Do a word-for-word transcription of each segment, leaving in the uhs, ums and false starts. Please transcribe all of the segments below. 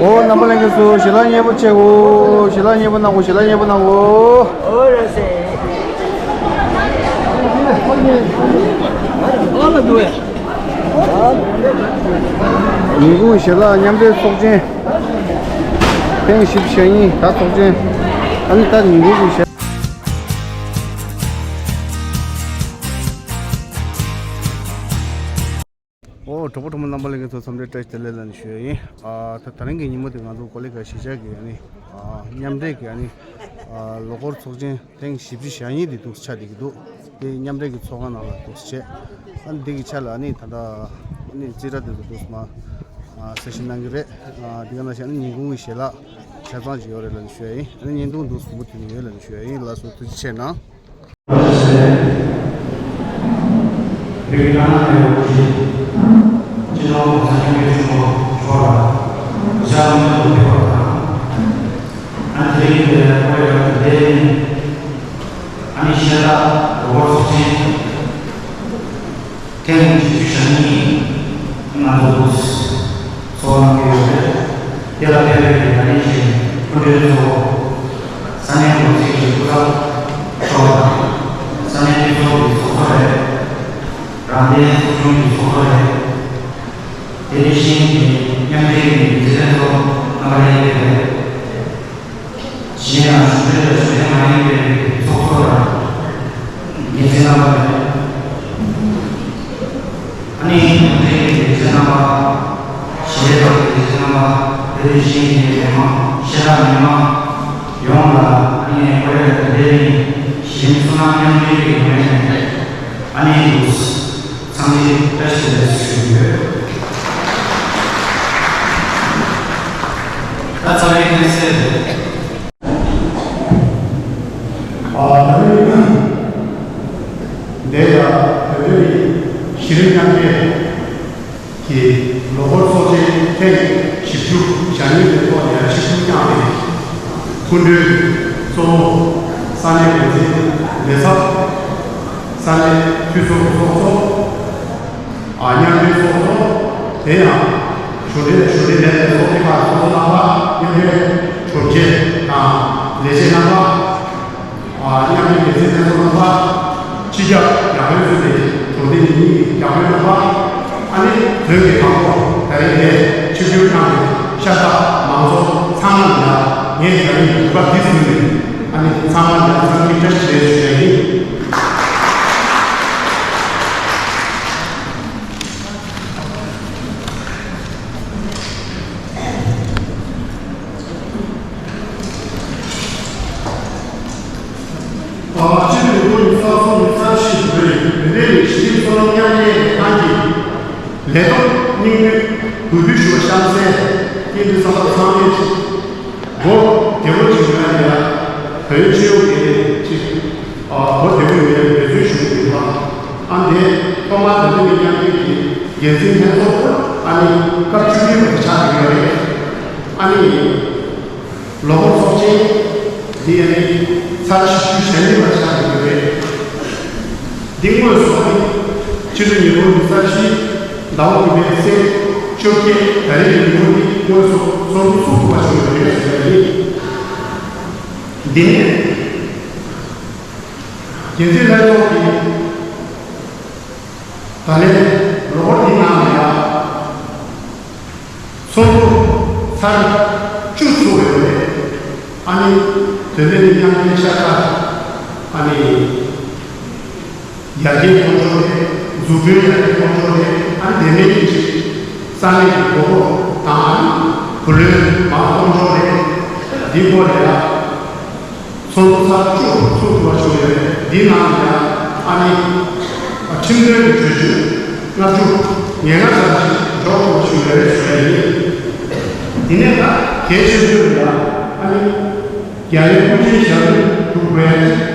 ཨོ། རྣམ་པ་ལྷན་རྒྱས་ཚོ་ཞལ་ལག་མཉེས་པོ་བྱེད་དགོས། ཞལ་ལག་མཉེས་པོ་གནང་དགོས། ཞལ་ལག་མཉེས་པོ་གནང་དགོས། ཨོ་ར་སེ། ཉིན་གུང་ཞལ་ལག་མཉམ་འབྲེལ་ཚོགས་ཆེན། ཐེངས་བཞི་བཅུ་ཞེ་གཉིས་ད་ཚོགས་ཆེན། ཨ་ནི་ད་ཉིན་གུང་གི་ཞལ། ཨོ། གྲོགས་པོ་གྲོགས་མོ་རྣམ་པ་ལྷན་རྒྱས་ཚོ་འཚམས་འདྲི་བཀྲ་ཤིས་བདེ་ལེགས་ལབ་ནས་ཞུ་ཡ་ཡིན། ཨ་ད་ད་རིང་གི་ཉིན་མོ་དེ་ང་ཚོ་ཀོ་ལི་གྷལ་གཞིས་ཆགས་ཀྱི་ཨ་ནི་ཨ་མཉམ་འབྲེལ་གྱི་ཨ་ནི་ཨ་ལོ་འཁོར་ཚོགས་ཆེན་ཐེངས་བཞི་བཅུ་ཞེ་གཉིས་དེ་འདུག་ཆགས་བསྡད་ཀྱི་འདུག་དེ་མཉམ་འབྲེལ་གྱི་ཚོགས་ཁང་ནང་ལ་འདུག་བྱས། ཨ་ནི་འདི་གི་ཆ་ལ་ཨ་ནི་ད་ལྟ་ཨ་ནི་རྩིས་ཁྲ་དེ་ཚོ་འདུག་མ་ཨ་གསལ་བཤད་གནང་གི་རེད། ཨ་འདི་ག་ནང་བཞིན་ཨ་ནི་ཉིན་གུང་གི་ཞལ་ལག་ཆ་ཚང་ཅིག་ཡོད་རེད་ལབ་ནས་ཞུ་ཡ་ཡིན། ཨ་ནི་བརྙན་ཐུང་འདུག་ཟུར་པོ་དེ་ནས་ཡོད་ལབ་ནས་ཞུ་ཡ་ཡིན། ལགས་སོ། ཐུགས་རྗེ་ཆེ་གནང་། བོད་ཀྱི་བླ་ན་མེད་པའི་སྤྱི་ནོར་༸གོང་ས་༸སྐྱབས་མགོན་ཆེན་པོ་མཆོག་ལ་གུས་ཕྱག་སྔོན་དུ་ཕེབས་པ་དང་། ཨ་ནི་དེ་རིང་འདིར་ཁོང་ཡང་དེ་ནི་ཨ་ནི་ཤ་སྟག་ལོ་འཁོར་ཚོགས་ཆེན་ཐེངས་བཞི་བཅུ་ཞེ་གཉིས་ང་ཚོ་འདུག་ཚོགས་གནང་གི་ཡོད་རེད། དེ་ལ་ཕེབས་པའི་ཉིན་ནས་བཞིན་སྐུ་མགྲོན་གཙོ་བོ་ས་གནས་འགོ་ཁྲིད་ཀྱི་སྐུ་ཚབ་མཆོག་དང་། ས་གནས་འཐུས་ཚོགས་ཀྱི་ཚོགས་གཙོ་རེད། རང་བདེན་ཚོགས་ཆུང་གི་ཚོགས་གཙོ་རེད། དེ་བཞིན་གྱི་མཉམ་འབྲེལ་གྱི་སྤྱི་ཚོགས་ཚོགས་རྣམ་པ་ལྷན་རྒྱས་རེད། གཞན་ཡང་གཞུང་འབྲེལ་དང་གཞུང་འབྲེལ་མ་ཡིན་པའི་ཚོགས་གཙོ་དང་འགན་འཛིན་རྣམ་པ་རེད། ཨ་ནི་མཉམ་འབྲེལ་གྱི་ལས་བྱེད་རྣམ་པ། ཞི་བདེ་ཐོག་གི་ལས་བྱེད་རྣམ་པ། དེ་དང་གཞན་གྱི་མི་མང་ཤེས་རབ་མི་མང་ཡོངས་ལ་ཨ་ནི་ཁོ་རེ་རེ་དེ་རིང་གཞན་བསོད་ནམས་མཉམ་འབྲེལ་གྱི་ངོས་ནས་ཨ་ནི་འདུག་འཚམས་འདྲི་བཀྲ་ཤིས་བདེ་ལེགས་ཞུ་གི་ཡོད། ད་རྩ་བའི་ཁ་གསལ་རེད། ཨ་ད་རེས་འདི་ཡང་བོད་དོན་གཞི་རིམ་མཉམ་འབྲེལ་གྱི་ལོ་འཁོར་ཚོགས་ཆེན་ཐེངས་བཞི་བཅུ་ཞེ་གཉིས་པའི་ཐོག་ནས་ཆིབས་བསྒྱུར་བསྐྱངས་ཏེ། སྐུ་མགྲོན་གཙོ་བོ་ས་གནས་འགོ་འཛིན་ལས་ཚབ། ས་གནས་འཐུས་ཚོགས་ཀྱི་ཚོགས་གཙོ། ཨ་མཉམ་འབྲེལ་ཚོགས་གཙོ། དེ་ཡང་གཞུང་འབྲེལ་གཞུང་འབྲེལ་མེད་པའི་ཚོགས་སྡེ་ཁག་གི་ཚོགས་གཙོ་རྣམ་པ། མཉམ་འབྲེལ་དྲུང་ཆེ་དང་ལས་བྱེད་རྣམ་པ། ཨ་མཉམ་འབྲེལ་སྡེ་ཚན་ལྷན་ཚོགས་རྣམ་པ། སྤྱི་ཁྱབ་རྒྱ་དཔོན་གཙོས་པའི་གྲོང་སྡེ་ཉེར་གཉིས་ཀྱི་རྒྱ་དཔོན་རྣམ་པ། ཨ་ནི་བོད་ཀྱི་དང་པོ་ད་རེས་ནས་ཆིབས་བསྒྱུར་གནང་བའི་ཤ་སྟག་མང་ཚོགས་ཚང་མ་ལ་ངས་ད་རིང་གུས་པ་འདི་ཟིན་ནས་ཨ་ནི་ཚང་མ་ལ་འཚམས་འདྲི་བཀྲ་ཤིས་བདེ་ལེགས་ཞུ་ཡ་ཡིན། སྤྱི་འཐུས་སྐུ་ཉིད་སོ་སོ་ཉིད་གསར་ཞིག་བགྲོས་ཡིན་བོད་དོན་ཞི་བདེ་བསོད་ནམས་མཉམ་འབྲེལ་ལས་ཁང་གི་ལས་ཐོག་སྙིང་དབུས་གུས་འདུད་ཞུ་བ་གཤམ་གསལ་སྐྱེས་འདུས་ཚང་མ་ཚང་མས་ཅིག་སྒོ་བདེ་བོ་ཅིག་ཡོད་ན་ཡ་བོད་སྤྱི་ཡོངས་ཀྱི་ཅིག་སྒོ་བདེ་བོ་ཡོད་ཡ་འབད་བརྩོན་ཞུ་གི་ཡོད་པ། ཨ་འདི་ཐོག་མར་བོད་དོན་མཉམ་འབྲེལ་གྱི་འགན་འཛིན་ལྷན་ཚོགས་ཨ་ནི་སྐབས་བཅུ་བདུན་པ་ཆགས་ཀྱི་ཡོད་རེད། ཨ་ནི། ལོ་འཁོར་ཚོགས་ཆེན་འདི་ཡང་ཚར་བཞི་བཅུ་ཞེ་གཉིས་པ་ཆགས་ཀྱི་ཡོད་རེད། འདི་དངོས་སུ་ཨ་ནི་ཕྱི་ཟླ་ཉིས་སྟོང་ཉི་ཤུ་རྩ་བཞི་ཟླ་བ་དགུ་པའི་ཚེས་བཅོ་བརྒྱད་ད་རེས་ཀྱི་ཉིན་མོ་འདི་དངོས་སུ་ཚོགས་འདུ་ཚོགས་ཐུབ་པ་བྱུང་ཡོད་རེད་ཟེར་བ་ཡིན། འདི་ནས་འགན་འཛིན་ལྷན་ཚོགས་ཀྱིས་ད་ལན་ལོ་འཁོར་འདི་ནང་ལ་ཡང་། ཚོགས་འདུ་ཚར་བཅུ་ཚུགས་པའི་རེད། ཨ་ནི་དོན་དེ་ནི་མཉམ་འབྲེལ་ཤ་སྟག་ཨ་ནི་ཡར་རྒྱས་གཏོང་ཕྱོགས་རེད། འཛུགས་སྐྲུན་ཡར་རྒྱས་གཏོང་ཕྱོགས་རེད། ཨ་ནི་དེ་མིན་གྱི་ཅིག་ས་གནས་ཀྱི་དགོས་མཁོ་དང་ཨ་ནི་བུ་ལོན་མར་གཏོང་ཕྱོགས་རེད། འདི་སྐོར་ལ་ཡང་། ཚོགས་འདུ་ཚར་བཅུ་ཚུགས་ཐུབ་པ་བྱུང་ཡོད་རེད། འདིའི་ནང་ནས་ཡང་ཨ་ནི་ཁྲིམས་དོན་གྱི་གྲོས་ཆོད་ལྔ་བཅུ་ང་ལྔ་ཙམ་ཞིག་འཇོག་ཐུབ་པ་བྱུང་ཡོད་རེད་ཞུ་ཡ་ཡིན། དེ་ནས་ད་གལ་ཆེ་ཤོས་ལ་ཡང་ཨ་ནི་རྒྱལ་བའི་སྐུ་ཕྲེང་ཞབས་དྲུང་དྲུག་པའི་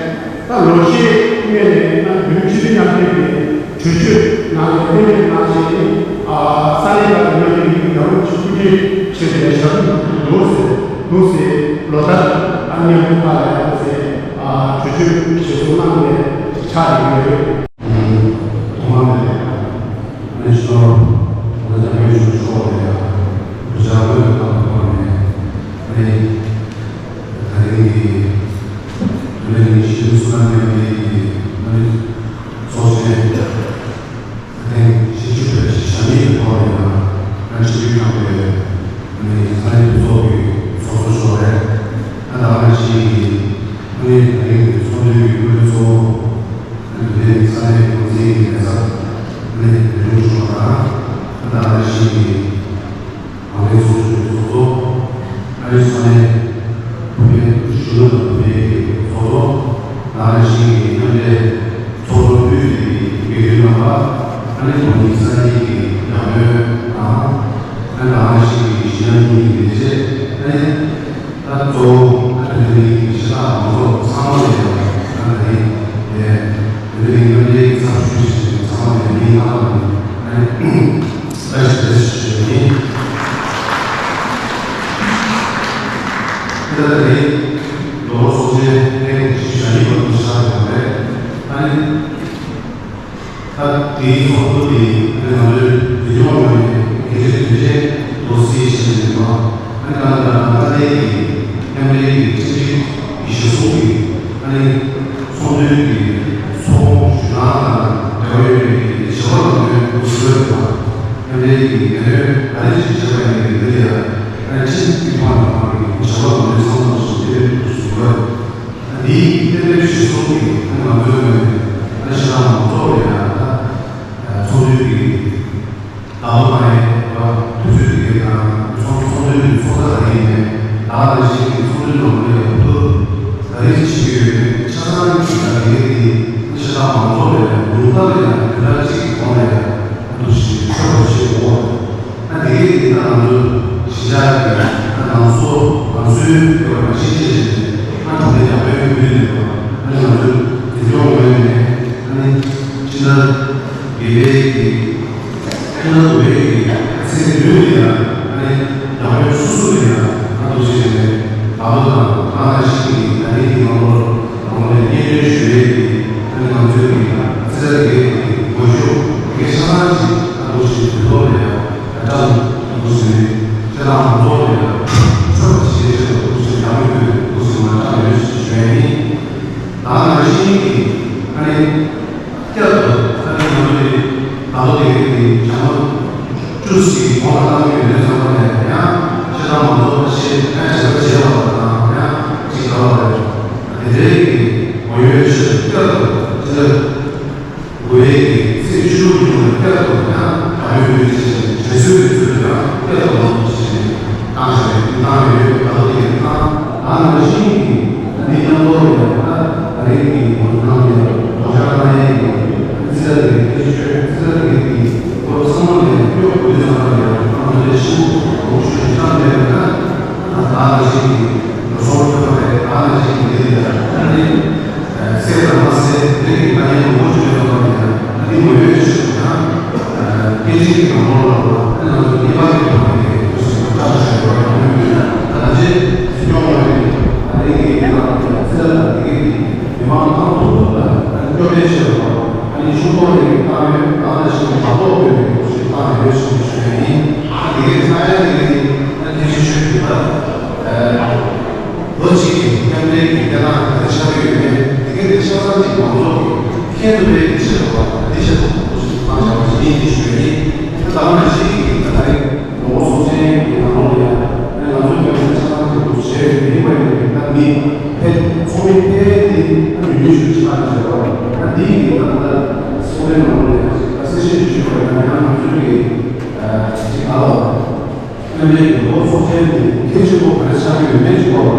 ད་ལོ་ཤས་སྔོན་ནས་ད་བོད་སྤྱི་འཐུས་མཉམ་འབྲེལ་གྱི་གྲོས་ཆོད་ནང་ནས་གཏན་འབེབས་གནང་བྱས་ནས་ཨ་ས་གནས་ཁག་གི་མཉམ་འབྲེལ་གྱི་རྒྱལ་བ་རིན་པོ་ཆེ་སྐུ་ཕྲེང་ཆེ་བའི་ཞབས་དྲུང་དུ་འདུག་ཟེར་འདུག་ཟེར་ལོ་ལྟར་ཨ་ནི་མཉམ་འབྲེལ་ཁག་ལ་ཡང་འདུག་ཟེར། གྲོས་ཆོད་གཞིར་བཟུང་གནང་ནས་ཆགས་ཡོད་རེད། ཐོག་མ་ནས་ནེ་ཤ་ནལ་ང་ཚོ་བོད་ཀྱི་ཕྱོགས་ནས་ཡང་འཇར་པན་དང་ཐོག་ནས་ ཁྲིམས་ཞིབ་ཁང་པའི་ཨ་ནི་ས་གནས་འདུ་ཚོགས་ཀྱི་ཚོགས་གཙོ་མཆོག་རེད། ཨ་ནི་ད་ག་ནང་བཞིན་གྱི་ཨ་ནི་ད་རིང་གི་ཚོགས་འདུའི་སྐུ་མགྲོན་གཙོ་བོ་ཨ་ནི་དེ་རིང་ས་གནས་འགོ་འཛིན་གྱི་ལས་ཚབ་ཨ་ནི་བདེ་སྒྲུང་མཆོག་དང་། ཨ་ནི་ད་ག་ནང་བཞིན་གྱི་ཨང་ལེན་ཚོགས་ཆུང་གི་ཚོགས་གཙོ། ཨ་ནི་ས་གནས་བུད་མེད་གཞོན་ནུ་དང་བུད་མེད་ཀྱི་ཚོགས་གཙོ། ད་ག་ནང་བཞིན་གྱི་མཉམ་འབྲེལ་ཚོགས་གཙོ་དབུས་ཀྱི་དགེ་འདུན་རྣམ་པ། ཨ་ནི་བོད་མིའི་ས་གནས་ཀྱི་ཡང་སྨོན་དང་། ཨ་ནི་ད་ག་ནང་བཞིན་གྱི་གཞི་ནང་གཉིས་ཀྱི་ལས་བྱེད། ཨ་ནི་ད་གཙོ་བོ་ཨ་ནི་དེ་རིང་གི་གཞི་བདག་མང་ཚོགས་ཚང་མ་ལ་ཡང་ཨ་ནི་དེ་རིང་དེ་དེ་རིང་མཉམ་འབྲེལ་གྱི་ཚབ་ཞུས་ཤིང་ཚང་མ་ལ་མིང་ཐང་ལ་ཨ་ནི། བཀྲ་ཤིས་བདེ་ལེགས་ཞུ་རྒྱུ་ཡིན། དེ་ལྟར་རེད། ལོ་ངོ་སུམ་ཅུའི་ཐེངས་བཞི་བཅུ་ཞེ་གཉིས་པ་དུ་ཆགས་ཡོད་པ་རེད། ཨ་ནི། ད་དེའི་ཚོགས་འདུ་དེ་ང་ཚོའི་འཛིན་སྐྱོང་ངོས་ནས་གལ་ཆེ་དོན་ཆེན་དུ་གཟིགས་བཞིན་ཡོད་པ། ཨ་ནི་ང་ཚོ་ད་ལྟ་ལྟེ་གི་མཉམ་འབྲེལ་གྱི་ཁྲིམས་སྒྲིག་གཞི་བཟུང་གི་ཨ་ནི། ཚོགས་འདུའི་གི་ཚོགས་ཁོངས་ཞུ་སྟངས་དང་འབྲེལ་བ་ཡོད་པའི་གི་བྱ་བ་ལམ་སྟོན་འདུག་ཟེར་བ་དང་། མཉམ་འབྲེལ་གྱི་ལས་དོན་ག་རེ་ཞིག་བྱེད་པ་ཡིན་པའི་འདི་ལ་ཡང་ཨ་ནི་ཁྲིམས་ཀྱི་ཐོག་ནས་ཁོང་གི་བྱ་བ་ལམ་སྟོན་ཚང་མ་ཞིག་གཏན་འབེབས་འདུག་ཟེར་བ། འདིའི་གཏན་འབེབས་གཞི་བཟུང་གི་ཨ་ནི་ང་ཚོའི་ངོས་ནས་ཨ་ནི་ཞེ་དྲག་མང་ཚོགས་ལ་ཡང་ད་ཚོགས་འདུའི་གི། ད་ལོ་ནའི་དུས་ཚོད་དེ་གའི་ནང་ཚོགས་ཚོགས་འདུའི་ཚོགས་ས་ག་རེ་ཡིན་ནའི་ད་ག་ནང་བཞིན་གྱི་ཚོགས་འདུའི་ནང་ལ་ཡང་བོད་ག་རེ་བྱེད་ཀྱི་ཡོད་མེད་ཆ་ཚང་གི་ད་དེ་གའི་དེ་ནི་ཞེ་དྲག་མང་ཚོགས་ལ་ཡང་ཉུང་མཐའ་ལ་ཡང་བོད་ལ་གཅིག་གི་ཐོག་ནས་ཡང་འདུ་ཞིང་འཚོ་བ་བྱེད་དགོས། ད་དེ་གའི་དེ་ད་ང་ཚོ་གཞིས་ཆགས་ཀྱི་ད་ནང་སོ་ང་ཚོའི་སྐྱོ་བ་ནང་བཞིན་བྱེད་བཞིན་ང་གྲོང་སྡེ་ཡག་པོའི་ཡུལ་ལས་པ་ཨ་ནི་ང་ཚོའི་འཛིན་སྐྱོང་ངོས་ནས་ཨ་ནི་ཕྱི་ཟླ་དགེ་བའི་གི་ཁྱེད་རང་ཚོ་བོད་ཀྱི་ཚེ་མདུན་ལ་ཡང་ཨ་ནི་ཡང་སྒོས་སུ་སུ་ལ་ཡང་ང་ཚོ་ཞིག་ནས་ད་ལོ་དང་ང་ལ་ཞིག་གིས་ད་ནི་དེ་ང་ལོ་ང་ལོ་ལས་སྙན་སྒྲོན་ཞུ་ཡས་ཀྱི་ཨ་ནི་ང་ཚོའི་གི་ཚེ་ས་དགེ་བའི་གི་སྒོ་ཕྱུགས་དགེ་ཆ་ཚང་ཞིག་ང་ཚོ་ཞིག་དུས་ཐོག་ལ་ཡང་ཡང་ཀྲང་འདུག་ཟེར་ནས་ཁྱེད་རང་ང་ཚོ་ལ་ཡང་ཆོས་པ་ཞིག་ཆེད་དུ་འདུག་ཟེར་ཡང་མི་དགོས་འདུག་ཟེར་ང་ཀྲང་ཡོད་ཞུ་ཡས་ཡིན། ད་ང་ཤེས་ཀྱི་ཨ་ནི། བསྐྱར་དུ་ཨ་ནི་ང་ཚོའི་ད་ལོ་དེ་རིང་གི་ཞྭ་མོ་བཅུ་ཞིག་གོང་ལ་བཏང་གི་ཡོད་དུས་ཙམ་པ་ནས་ཡང་ཁྱེད་རང་མང་ཚོགས་ཁ་ཤས་ཡང་བྱེད་པ་བྱས་པ་དང་ཡང་ཅིག་ག་བ་རེད། དེ་འདྲའི་གི་ངོ་ཡོད་ཆེད་དུ་བསྐྱར་དུ་ཅི་འདྲ་དགོས་ཡས་ཀྱི་ཚེས་བཅུ་དྲུག་ཉིན་ལ་བསྐྱར་དུ་ཡང་ག་བའི་ཡོད་ཆེད་དུ་དྲན་གསོའི་ཚུལ་དུ་ཡང་བསྐྱར་དུ་ལོ་ཅི་ཞིག་བཏང་ཞིག་བཏང་ཡོད་ད་ལོ་དེ་ཡང་བཏང་ད་ནང་བཞིན་གྱི་འདི་མཉམ་དུ་ཡང་ད་རེས་ཀྱི་ངོ་སྤྲོད་གནང་ནས་དགོངས་འཆར་གནང་ཡས་ཀྱི། ཙི་ཙི་ལ་ཡི་གེ་ཆོས་ཙི་ཙི་ལ་ཡི་གེ་གི་སྐོར་ཚང་མ་ལས་སྐྱོ་བོ་དུས་ཚང་མ་ལས་ཨ་མ་ལས་ཤིན་ཏུ་གོང་ཞུ་ཞིང་བཏང་ནས་ན་ད་ད་ལ་ཞིག་གི་འགྲོ་སོང་ཐོབ་པ་རེད། ད་ལ་ཞིག་གི་འདི་ལ་ཡང་ཨ་ནི་སེ་དང་མ་སེ་རིགས་ཀྱི་དཀའ་ངལ་མང་པོ་བྱུང་ཡོད་པ་ལ་ཡང་ཨ་ནི་ངོ་ཡོད་ཀྱི་ཞུ་དང་སྐད་ཆ་གི་ནང་ལོགས་ལ་ཨ་ནི་ང་ཚོ་ངེས་པར་དུ་ཐོབ་པ་རེད། དུས་སུ་བཀྲ་ཤིས་ཤོག་ཡོང་ཡོད། ད་ལྟ་ཅི་སྐྱོ་བོ་རེད། ཨ་ནི་ངེད་ཀྱི་ཡིན་ན་ཙི་ཙི་ལ་ཡི་གེ་གི་མི་མང་ཐང་དུ་ལ་སྐྱོ་བའི་ཆེད་དུ་ཨ་ནི་ཆུང་ཐོག་ལས་ཀྱི་བཏང་ཡོད། ད་ལྟ་ཞིག་མ་གཏོགས་ཡོད་པའི་སྐོར་ཞིག་བཏང་ཡོད་ཞེས་ཞུ་ཡ་ཡིན། ཨ་དེ་གའི་ས་ཡ་དེ་གའི་ཨ་དེ་ཞིག་ཞུས་ཡོད་ད། ལོ་གཅིག་གི་མཉམ་འབྲེལ་གྱི་གནས་སྟངས་ག་རེ་ཆགས་ཀྱི་ཡོད་མེད་དེ་གའི་དེ་ཆ་ཚང་གཅིག་མང་ཚོགས་ཀྱི་ཁྱད་དུ་འཕེན་གྱི་ཆེད་དུ་བ་དེ་ཆེད་དུ་སྐོར་ཞིག་བཏང་བཞག་པ་ཞིག་ཡིན་ཞེས་ཞུ་ཡ་ཡིན། ད་ལྟ་ང་ཞིག་གི་ད་རེས། ལོ་ངོ་སུམ་ཅུའི་ནང་ལོགས་ལ་ཡང་ང་ཚོའི་སྐྱོན་ཆ་ཚང་གི་འདུག་བྱས་ཡོད་མིན་པ་ཡིན་ན་ད་མི་ཕལ་ཚོགས་མི་ཕལ་དེ་ཉུང་ཉུང་ཞིག་ཆགས་ནས་བྱས་པ་ད་འདི་ཡིན་ན་ད་ཚོགས་པའི་ནང་ལོགས་ལ་ཡང་གསལ་བཤད་ཞུས་པ་ཡིན་ན་ཡང་ང་ཚོའི་གི་ཅིག་ཨ་ལ་བ་མཉམ་འབྲེལ་གྱི་ལོ་ངོ་སུམ་ཅུའི་ནང་གལ་ཆེན་པོ་ག་རེ་ཆགས་ཀྱི་ཡོད་མེད་ཅིག་པ་བ་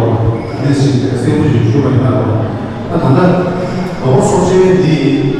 འདི་ཞིག་གསལ་པོ་ཞིག་ཞུས་པ་ཡིན་ན་ད་ད་ལྟ་ལོ་ངོ་སུམ་ཅུའི་འདི་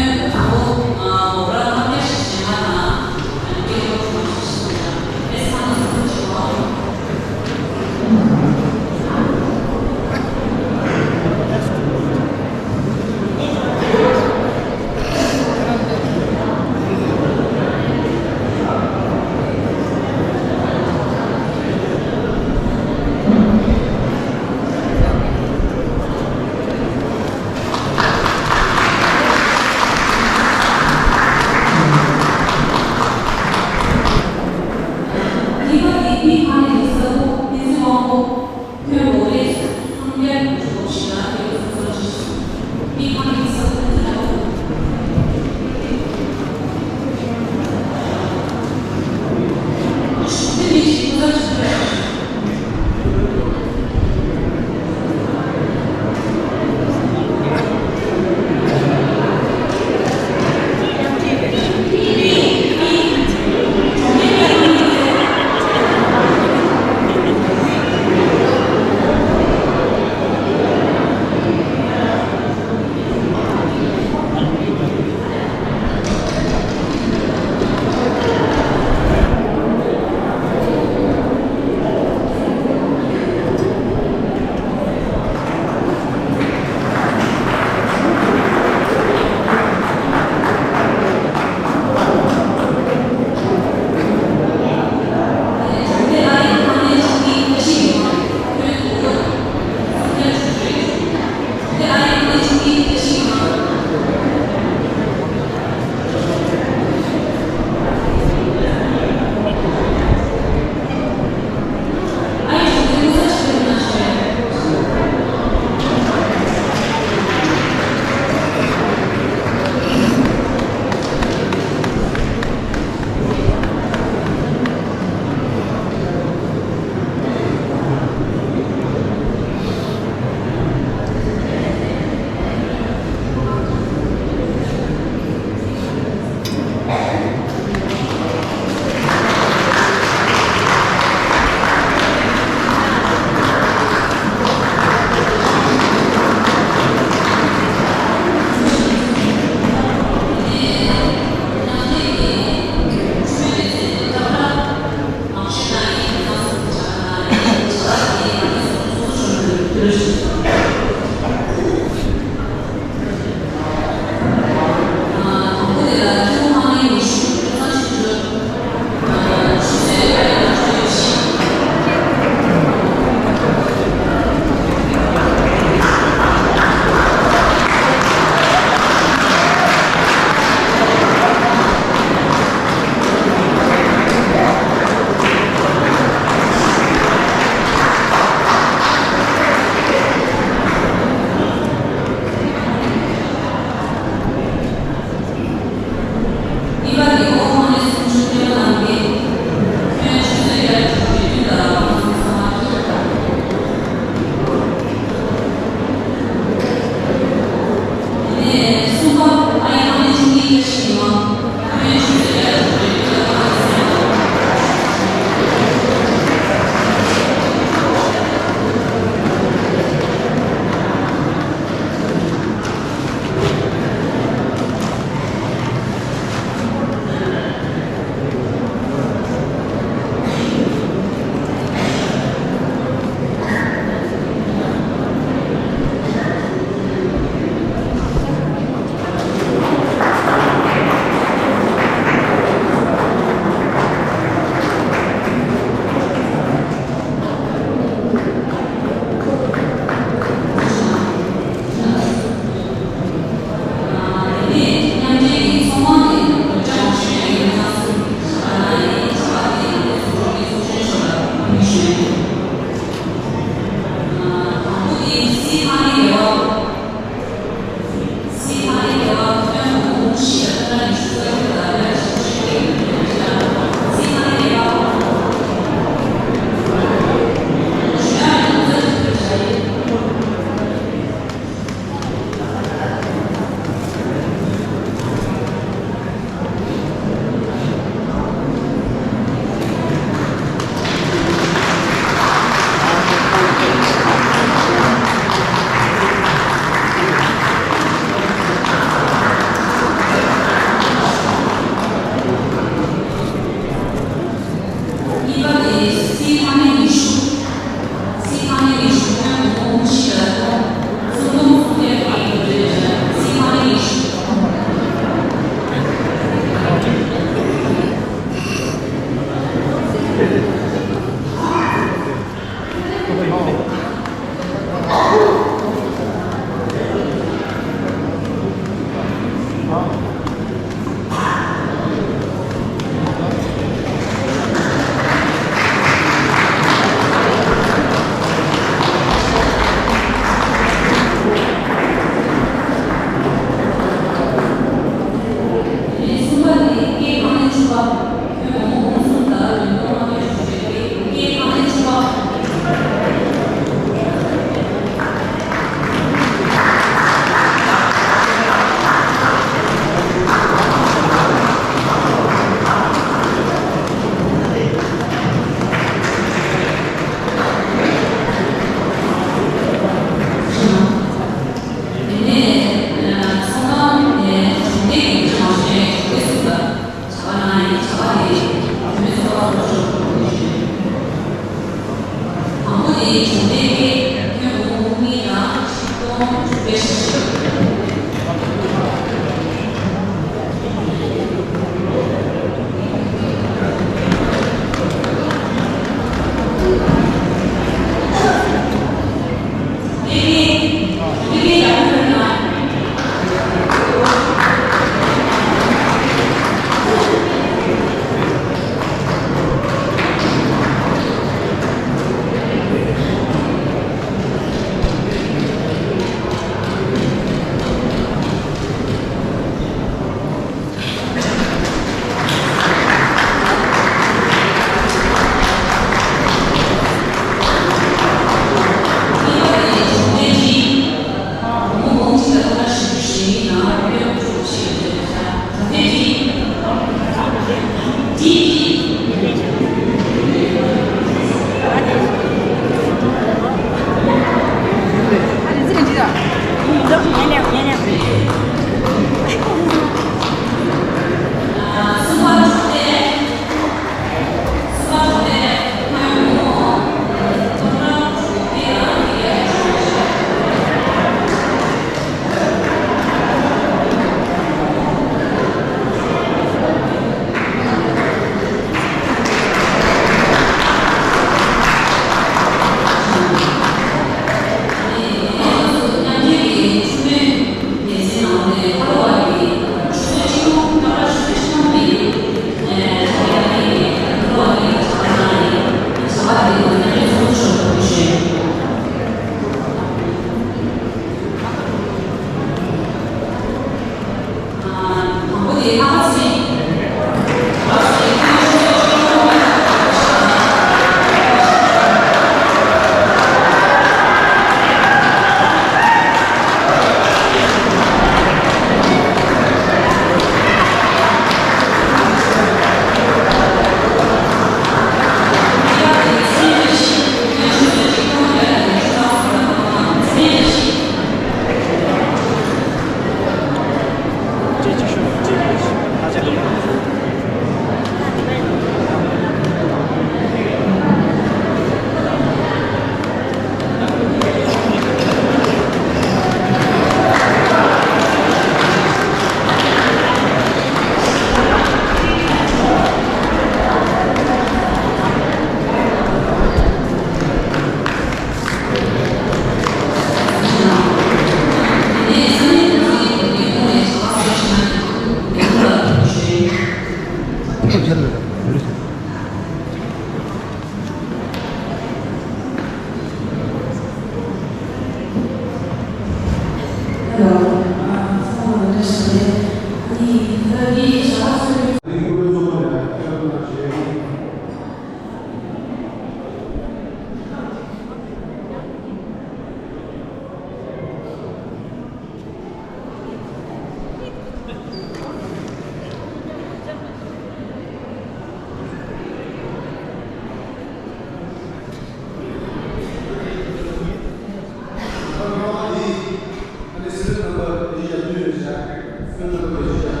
གསེར་རྣམ་པའི་ཞབས་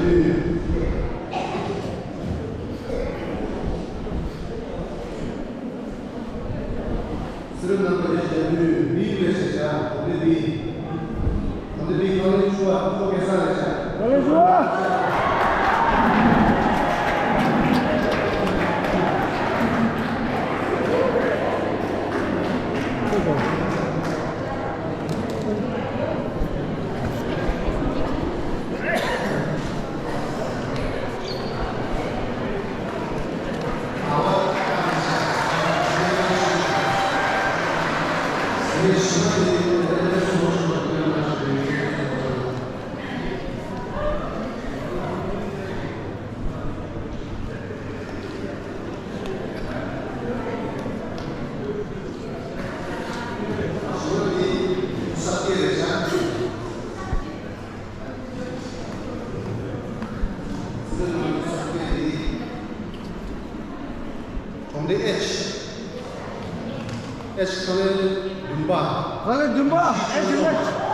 རིམ་མི་ལས་ཞེས་བྱ་དོན་འདི་འདི། དོན་འདི་འདི་གང་ལས་ཆུ་བ་ཐོག་གེ་སར་ལས་བྱ། གང་ལས་ཆུ་བ། གྲོང་སྡེ་ཨེཆ། ཨེཆ་ཁ་ལས་བདུན་པ། ཁ་ལས་བདུན་པ། ཨེཆ་ཨེཆ།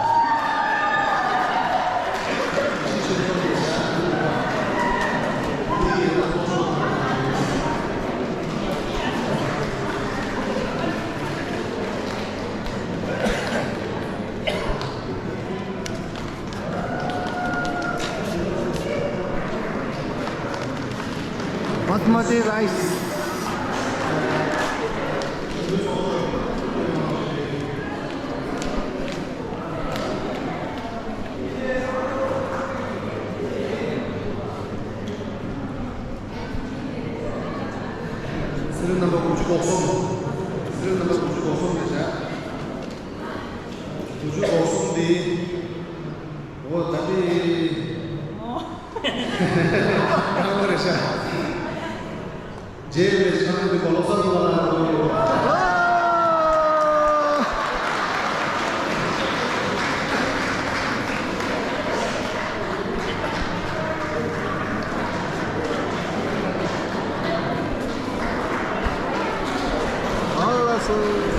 Basmati rice. གསེར་རྣམ་པ་དགུ་བཅུ་གོ་གསུམ། གསེར་རྣམ་པ་དགུ་བཅུ་གོ་གསུམ་རེད་བཞག་དགུ་བཅུ་གོ་གསུམ་འདི། འོ་ད་འདི། ཨོ། ཁང་པ་རེད་ཤག་རྗེས་ལ་ཤང་འདི་གོ་ལོ་སར་མ་ལ་འགྲོ་ཡོད། ཨ་ལ་སོ།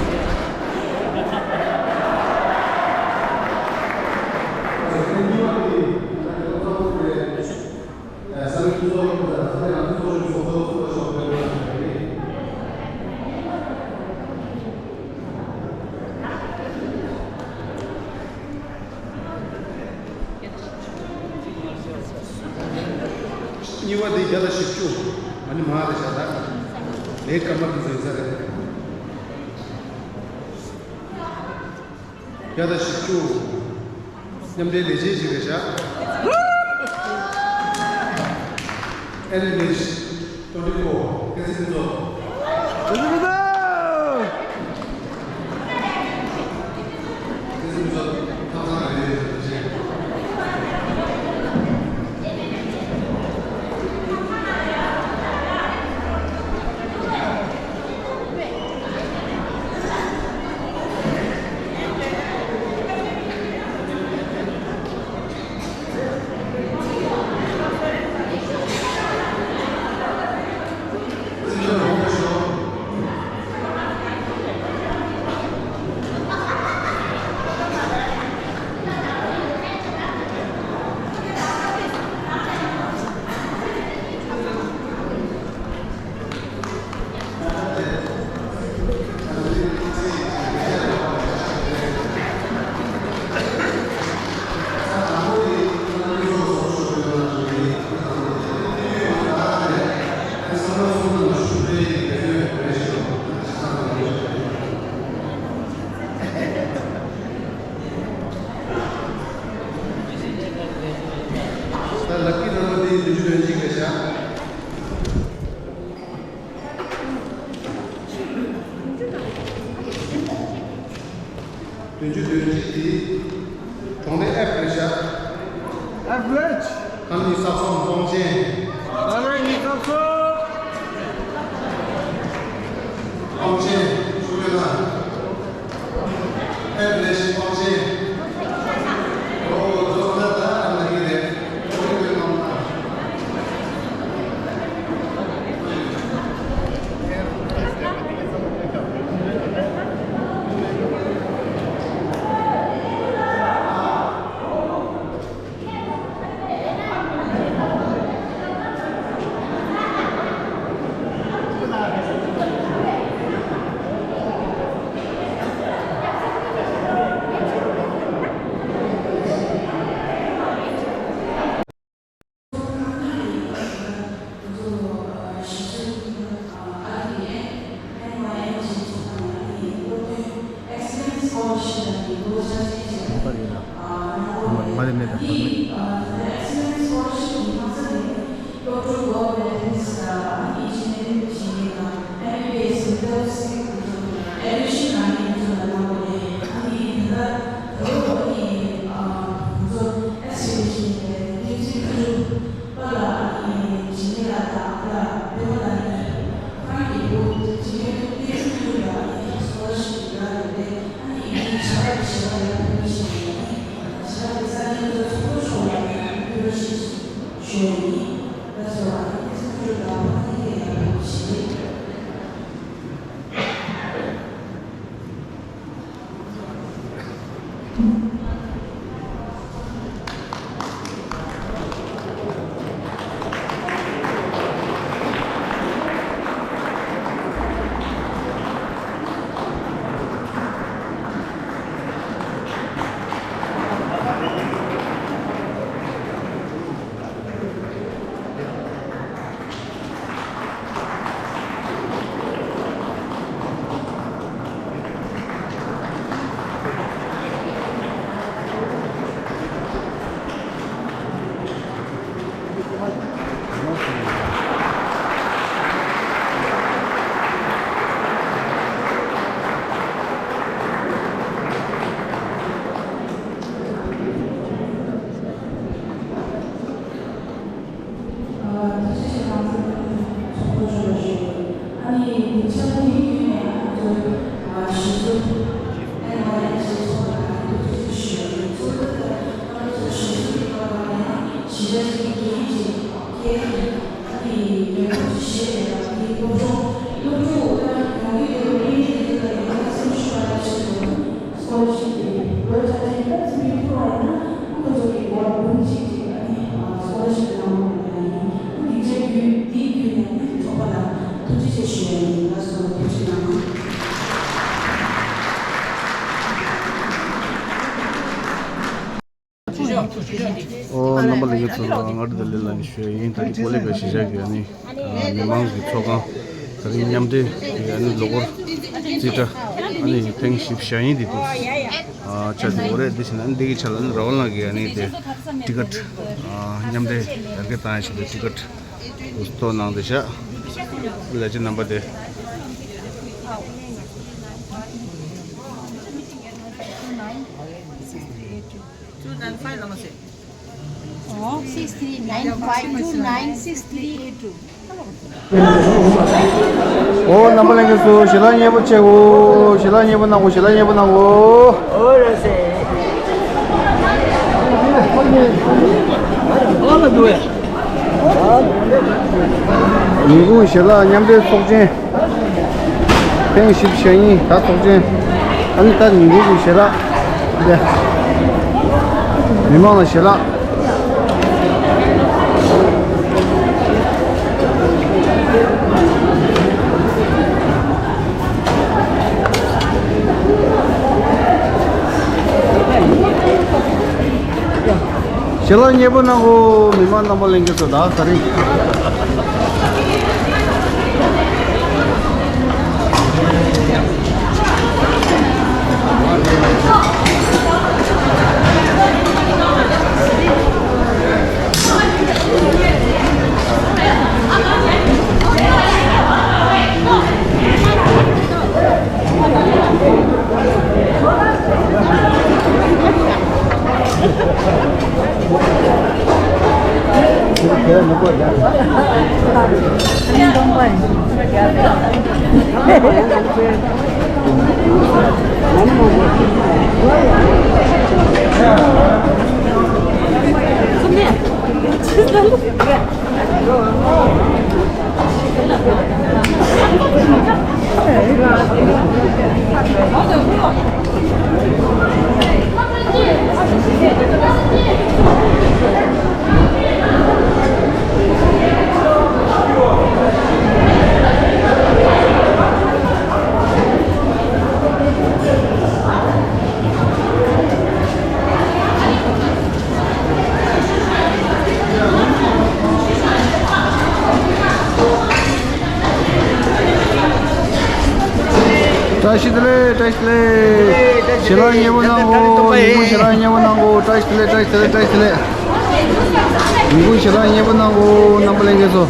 གཉིས་པ་དེ་བརྒྱ་དང་བཞི་བཅུ། ཨ་ནི་མ་རེད་བཞག་ད། ལས་སྐར་མ་དེ་ཚོ་ཡིན་ས་རེད། བརྒྱ་དང་བཞི་བཅུ། མཉམ་འབྲེལ་ལས་བྱེད་ཅིག་རེད་བཞག་ཨེན་ལིཤ་ཊོན་ཊི་ཕོར། ཁ་སང་ཕུན་ཚོགས། ཁ་སང་ཕུན་ཚོགས། ད་ལག་ཁྱེར་ནང་ལ་དེ་བདུན་ཅུ་དོན་གཅིག་རེད་བཞག་བདུན་ཅུ་དོན་གཅིག་དེ་གྲོང་སྡེ་ཨེཕ་རེད་བཞག་ཨེཕ་རེད། ཨ་ནི་ས་ཁོངས་སྤང་ཆེན། ཨ་ནི་ས་ཁོངས། སྤང་ཆེན་ཆུ་ལེ་ན། ཨེ་ལེ་ཤི་སྤང་ཆེན། ཨོ་ཛོ་ན་ད་ཨ་ན་གི་རེད། ཨོ་ཡོད་ནམ་ན། ཨ་ད་ལྟ་Excellence Scholarship གི་མ་རྩ་དེ་སློབ་ཕྲུག་འགོ་དཔོན་དང་ཨ་ནི་ཨིན་ཇི་ནི་ཡར་བྱེད་མཁན་དང་ཨེམ་བི་བི་ཨེས་མི་ཐབས་སྲིད་དེ་ཚོ་ཨེ་ཌི་མི་ཤན་ནང་མི་དེ་ཚོ་ལ་གནང་དགོས་རེད། ཨ་ནི་ད་ལྟ་ད་ལོ་ཨ་ནི་ཨ་ང་ཚོ་ཨེག་སི་བི་ཤན་ཡིན་པའི་བསྟན་འཛིན་ཕུན་ཚོགས་པ་ལགས་ཨ་ནི་འཇིགས་མེད་ལགས་དང་ཨ་ལགས་པད་མ་ལགས་གཉིས་ཁོ་རང་གི་བུ་འཇིགས་མེད་བསྟན་འཛིན་ཕུན་ཚོགས་པ་ལགས་ཨ་ནི་སྐོ་ལར་ཤིབ་ཀྱི་རག་ཡོད་པས་ཨ་ནི་ཨིན་ཇིའི་བྱ་བ་དེ་ཞེ་དྲག་ཡག་པོ་ཞིག་ཡིན། བྱ་བ་དེ་སང་ཉིན་ཚོགས་གཙོ་སྐུ་ཞབས་ལགས་ཕུལ་བ་ཞིག་ཞུ་ཡ་ཡིན། ད་སོ་ཨ་ནི་བསྟན་འཛིན་ཕུན་ཚོགས་པ་ལགས་ཕ་གི་ཡག་པོ་ཞིག་རེད། ཐུགས་རྗེ་ཆེ། ང་ཚོ་ཚོགས་གཙོ་མཆོག་ལ་ཞུ། ཨ་ནི་ཉིན་ཤས་འདིའི་བརྒྱུད་ནས་ང་ཚོའི་གཞི་བཙུགས་ཨེན་ཝའི་ཨེམ་སི་ཚོགས་པ་ལ་ཐུགས་རྗེ་ཆེ་ཞུ་ཡ་ཡིན། གཙོ་བོ་ད་ང་ཚོ་གཞི་བཙུགས་ཀྱི་སྐབས་ལ་ཡང་གཞིས་ཆགས་ཀྱི་འགན་ཅིག་འཁྱེར་ཨ་ནི་འདོན་ཐུབ་ཅིག་བྱས་ཡོད་ལ། དེའི་སློབ་སྦྱོང་སློབ་ཕྲུག་ད་ཡོང་གི་ཡོད་པའི་དེ་ཚོ་ལ་ཡང་སེམས་ཤུགས་སྤར་ཡ་ཆེད་དུ། སྐོ་ལར་ཤིབ་དེ་ལོ་ཆ་ཆེན་ད་ཚིག་མི་ཐུབ་པ་ཡིན་ན་ཁོ་ཚོ་གི་སྒོར་འབུམ་གཅིག་ཅིག་ཨ་ནི་སྐོ་ལར་ཤིབ་གནང་དགོས་ཡ་ཡིན། ཨ་ནི་དེ་འདྲའི་བརྒྱུད་དེའི་བརྒྱུད་ནས་ཨ་ནི་ཚོགས་པ་ལ་ཐུགས་རྗེ་ཆེ་ཞུ་ཡ་ཡིན། ལགས་སོ། ཐུགས་རྗེ་གནང་། ཨོ་རྣམ་པ་ལྷན་རྒྱས་ཚོ་ལ་སྔ་དྲོ་བདེ་ལེགས་ལབ་ནས་ཞུ་ཡ་ཡིན། ད་རེས་ཀོ་ལི་པའི་གཞིས་ཆགས་ཀྱི་ཨ་ནི་མི་མང་གི་ཚོགས་ཁང་དེ་རིང་མཉམ་འབྲེལ་གྱི་ཨ་ནི་ལོ་འཁོར་རྩིས་ཁྲ་ཨ་ནི་ཐེངས་བཞི་བཞག་ཡིན་དེ་འདུག་ཨ་ཆ་དེ་འོ་རེད། འདི་བྱས་ན་ཨ་ནི་འདི་གི་ཆ་ལ་ཨ་ནི་ར་ཝལ་ནང་གི་ཨ་ནི་དེ་ཊི་ཀེ་ཊི་མཉམ་འབྲེལ་ཡར་རྒྱས་བཏང་ཡ་ཆེད་དུ་ཊི་ཀེ་ཊི་སྟོར་གནང་བསྡད་ཤག་ལས་བྱེད་རྣམ་པ་དེ། Two nine five ལ་མ་ཟེར། ཨོ། six three nine five two nine six three eight two། ཨོ་རྣམ་པ་ལྷན་རྒྱས་ཚོ་ཞལ་ལག་མཉེས་པོ་བྱེད་དགོས། ཞལ་ལག་མཉེས་པོ་གནང་དགོས། ཞལ་ལག་མཉེས་པོ་གནང་དགོས། ཨོ་ར་སེ། ཨོ་ལ་འདུག་ཡ། ཉིན་གུང་ཞལ་ལག་མཉམ་འབྲེལ་ཚོགས་ཆེན། ཐེངས་བཞི་བཅུ་ཞེ་གཉིས་ད་ཚོགས་ཆེན། ཨ་ནི་ད་ཉིན་གུང་གི་ཞལ་ལག་འདི། མི་མང་ལ་ཞལ་ལག་ཞལ་ལག་མཉེས་པོ་གནང་གོ། མི་མང་རྣམ་པ་ལྷན་རྒྱས་ཚོ་ད་ག་རེ། ད་ བཀྲ་ཤིས་བདེ་ལེགས། བཀྲ་ཤིས་བདེ་ལེགས། ཞལ་ལག་མཉེས་པོ་གནང་གོ། ཉིན་གུང་ཞལ་ལག་མཉེས་པོ་གནང་གོ། བཀྲ་ཤིས་བདེ་ལེགས། བཀྲ་ཤིས་བདེ་ལེགས། བཀྲ་ཤིས་བདེ་ལེགས། ཉིན་གུང་ཞལ་ལག་མཉེས་པོ་གནང་གོ། རྣམ་པ་ལྷན་རྒྱས་ཚོ།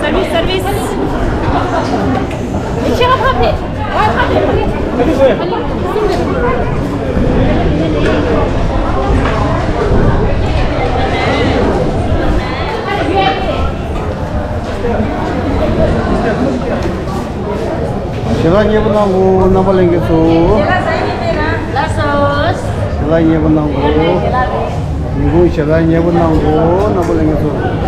Service, service. ཞལ་ལག་མཉེས་པོ་གནང་གོ། རྣམ་པ་ལྷན་རྒྱས་ཚོ། ལགས་སོ། ཞལ་ལག་མཉེས་པོ་གནང་གོ། ཉིན་གུང་ཞལ་ལག་མཉེས་པོ་གནང་གོ། རྣམ་པ་ལྷན་རྒྱས་ཚོ།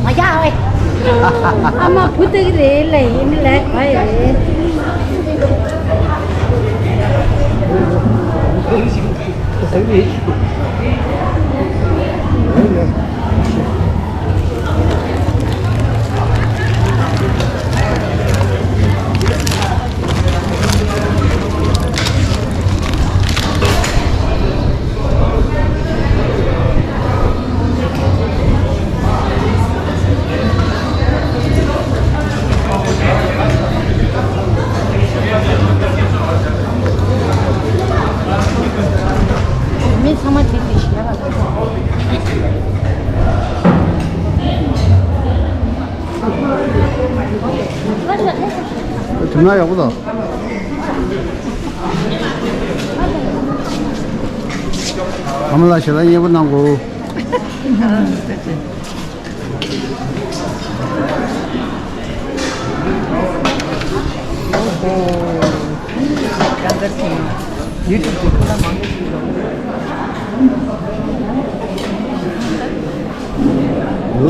མ་ཡ་ཝེ། ཨ་མ་བུ་དེ་གི་རེད་ལ་ཡིན་ལ་ག་ཡ་རེད། མི་ཚང་མ་དེ་དེ་ཞིག་ཡ་ལ། དེ་ན་ཡག་པོ་དང་། ཨ་མ་ལགས་ཞལ་ལག་མཉེས་པོ་གནང་གོ།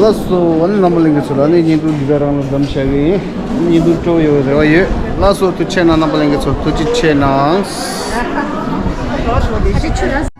ལགས་སོ། ཨ་ནི་རྣམ་པ་ལྷན་རྒྱས་ཚོ་ལ་ནི་བརྙན་ཐུང་འདི་ག་རང་ལ་མཚམས་བཞག་གི་ཡིན། བརྙན་ཐུང་སྤྲོ་ཡོད་རེ་བ་ཡོད། ལགས་སོ། ཐུགས་རྗེ་ཆེ་གནང་། རྣམ་པ་ལྷན་རྒྱས་ཚོ་ཐུགས་རྗེ་ཆེ་གནང་།